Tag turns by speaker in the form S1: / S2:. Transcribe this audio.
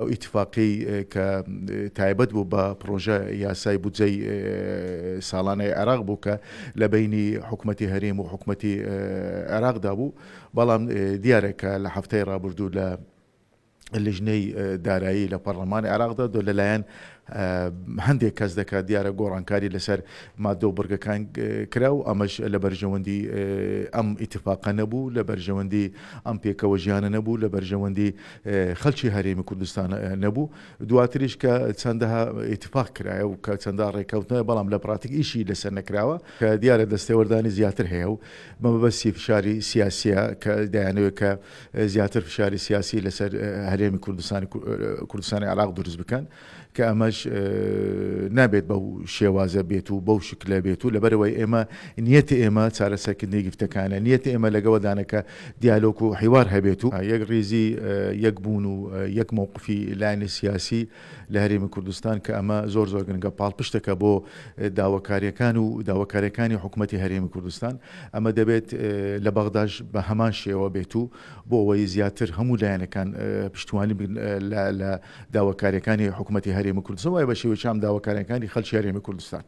S1: ئەو ئیتفاقەی کە تایبەت بوو بە پڕۆژە یاسای بودجەی ساڵانەی عێراق بوو کە لە بەینی حکومەتی هەرێم و حکومەتی عێراقدا بوو، بەڵام دیارە کە لە هەفتەی ڕابردوو لە لیژنەی دارایی لە پەڕلەمانی عێراقدا لەلایەن هەندێک کەس دەکات دیارە گۆڕانکاری لەسەر ماددە و بڕگەکان کرا و ئەمەش لە بەرژەوەندی ئەم ئیتفاقە نەبوو، لە بەرژەوەندی ئەم پێکەوە ژیانە نەبوو، لە بەرژەوەندی خەڵکی هەرێمی کوردستان نەبوو. دواتریش کە چەندەها ئیتفاق کرایە و کە چەندە ڕێککەوتنە بەڵام لە پراتیک ئیشی لەسەر نەکراوە کە دیارە دەستێوەردانی زیاتر هەیە و بە مەبەستی فشاری سیاسیە کە دەیانەوێت کە زیاتر فشاری سیاسی لەسەر هەرێمی کوردستان کوردستانی عێراق دروست بکەن کە ئەمەش نابێت بەو شێوازە بێت و بەو شکلە بێت و لەبەرەوەی ئێمە نیەتی ئێمە چارەسەرکردنی گرفتەکانە نیەتی ئێمە لەگەوەدانە کە دیالۆک و حیوار هەبێت و یەک ڕیزی یەک بوون و یەک مەوقفی لایەنی سیاسی لە هەرێمی کوردستان کە ئەمە زۆر زۆر گرنگە پاڵپشتەکە بۆ داواکاریەکان و داواکاریەکانی حکومەتی هەرێمی کوردستان ئەمە دەبێت لە بەغداش بە هەمان شێوە بێت و بۆ ئەوەی زیاتر هەموو لایەنەکان پشتیوانی بن لە داواکاریەکانی حکومەتی هەرێمی کوردستان وایە بە شێوەی چام داواکاریەکانی خەڵکی هەرێمی کوردستان.